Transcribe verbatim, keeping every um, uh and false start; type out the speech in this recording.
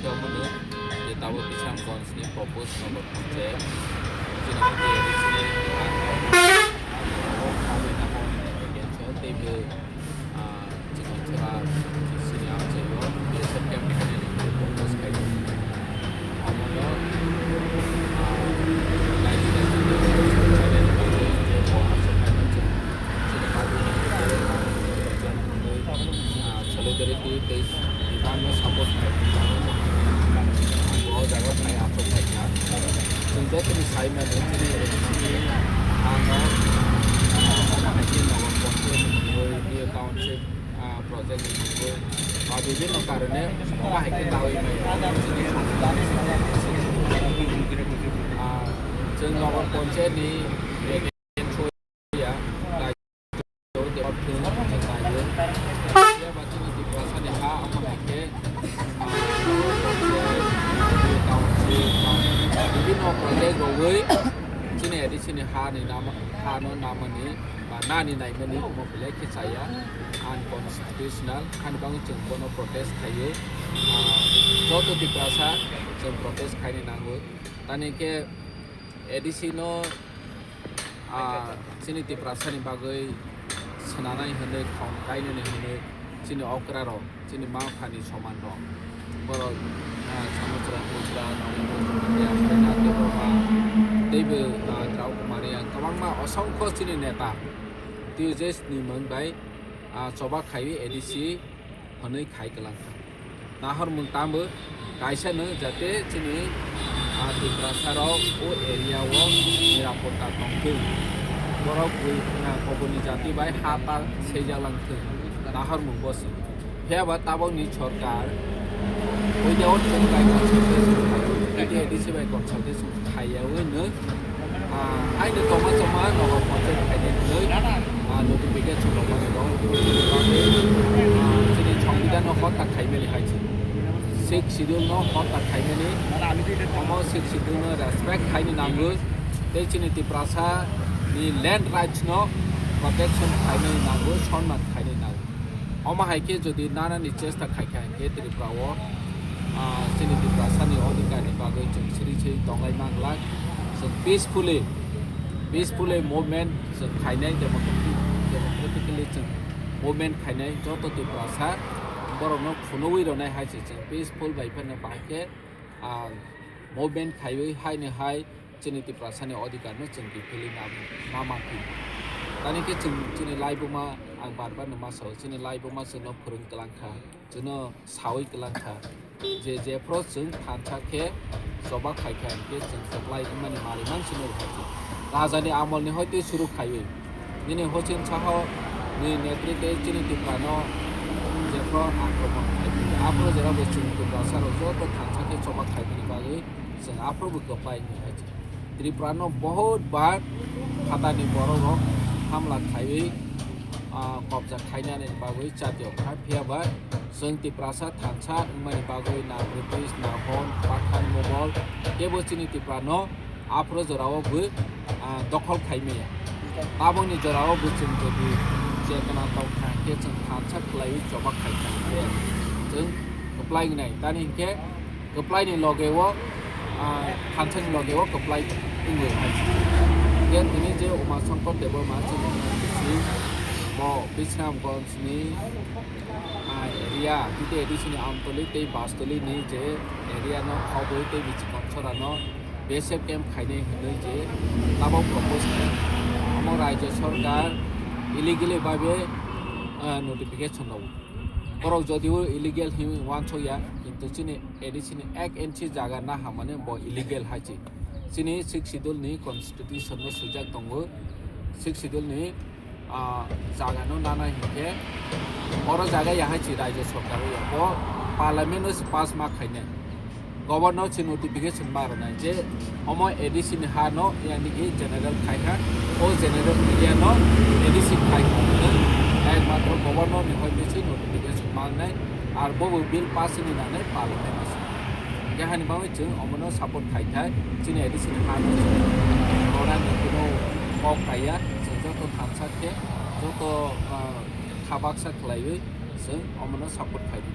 Tongmani je tabuk Bisramganj ni propose nogo je chini A D C ni teibo, ah, chini chwra chini amchaio B S F camp khainani propose khaio. Omono, ah, raijini je bo aswk khaino chini party ni je, ah, solidarity tei Tabukno support khaidi, tabukno bo jaga phai achuk khaikha. Chwng jotoni sai mani chini A D C ano, ah, omo hai khe Nagar Panchayat ni mungwi, B A township, ah, project ni mungwi, ba bibhinno karone omo hai khe nawi maya. Ah, chwng Nagar Panchayat ni ya, Phiya ba chini Tiprasani ha omo hai khe, ah, bibhinno project rogwi chini A D C ni ha ni nama, ha no namani ba nani naimani omo belai khe chaya, unconstitutional, hani bagwi chwng bono protest khaiwi, ah, joto Tiprasa chwng protest khaini nango. Tani khe A D C no, ah, chini Tiprasani bagwi swnanai hwnwi, khong kainani hwnwi, chini okrarok, chini ma phani somanrok, borok, ah, Samuchra Tripura, Nobindranath Debbarma, teibo, ah, Drau Kumar Reang, kwbangma osongkho chini neta T U J S ni mung bai, ah, choba khaiwi A D C hwnwi khai kwlangkha. Nahormung tamo kaisa no jate chini, ah, Tiprasa rok o area o nirapotta tongthung. Borok bui, ah, koboni jati bai ha ta seijaklangthung. Nahormung bo se. Phiya ba tabokni sorkar without chwng bai consultation khai, A D C bai consultation khaiyawi no, ah, aini tongma chama nogo contact khainai hwnwi, ah, notification rok mani rok, ah, chini Songbidan no hotta khaimani hai se. Sixth Schedule no hotta khaimani, omo Sixth Schedule no respect khaini nango, tei chini Tiprasa ni land rights no protection khainai nango, sonman khainai nango. Omo hai khe jodi nanani chesta khai kha hwnkhe Tripura o, ah, chini Tiprasa ni odhikar ni bagwi chwng siri siri tonglai manglak. Chwng peacefully, peacefully movement chwng khainai, democratic, democratically chwng movement khainai, joto Tiprasa borokno phunugwi rwnai hai se chwng peaceful bai phano bahai khe, ah, movement khaiwi haino hai chini Tiprasani odhikar no chwng kiphilwi ma, ma mankhi. Tani khe chwng chini laibuma, ang bar bar no ma sao, chini laibuma chwngno phwrwng kwlang kha, chwngno sawi kwlang kha, je jephru chwng thansa khe choba khai kha, hwnkhe chwng kwplai wngmani manwi mansino rwkha chwng. Rajani amolni hoi tei suru khaiwi, nini Hussein Saho ni netritwe chini Tiprano jephru akromon khai, aphuru jora bo chwng Tiprasarok joto thansa khe choba khaimani bagwi chwng aphuru bo kwplai wngwi kha. Tripura no bahut bar phatani borok rok hamla khaiwi, ah, kobja khainani bagwi chatio kha, phiya ba chwng Tiprasa thansa wngmani bagwi na British, na Hon, Pathan, Mughal kebo chini Tripura no aphuru jorao bo, ah, dokhol khai maya. Tabokni jorao bo chwng jodi chetona tong kha, khe chwng thansa khwlaiwi choba khai kha, khe chwng kwplai wngnai. Tani hinkhe kwplai ni loge o, ah, thansa ni loge o kwplai wngwi hai. Khe tini je Uma Shankar Debbarma chini bisi bo Bisramganj ni, ah, area, tei A D C ni Amtoli tei Bastoli ni je area no khobwi tei Bichikam Sora no B S F camp khainai hwnwi je tabok propose khe, omo Rajya Sarkar illegally babe, ah, notification rwo. Borok jodio illegal hinwi uansuk ya, kintu chini A D C ni ek inch jaga na hamani bo illegal hai se. Chini Sixth Schedule ni constitution no swijak tongo. Sixth Schedule ni, ah, jaga no nana hinkhe oro jaga ya hai se Rajya Sarkar ya. Bo parliament no se pass ma khainai. Governor se notification ma rwnai je omo A D C ni ha no yani ki general khai kha, o general area no A D C khai kha. Ekmatro governor ni hoi se notification ma rwnai, ar bo bo bill pass ni nanai parliament ni. Kehani bagwi chwng omono support khai thai, chini A D C ni ha no rwna ni kuno kok kaiya, chwng joto thansa khe, joto, ah, kha baksa khwlaiwi chwng omono support khai di.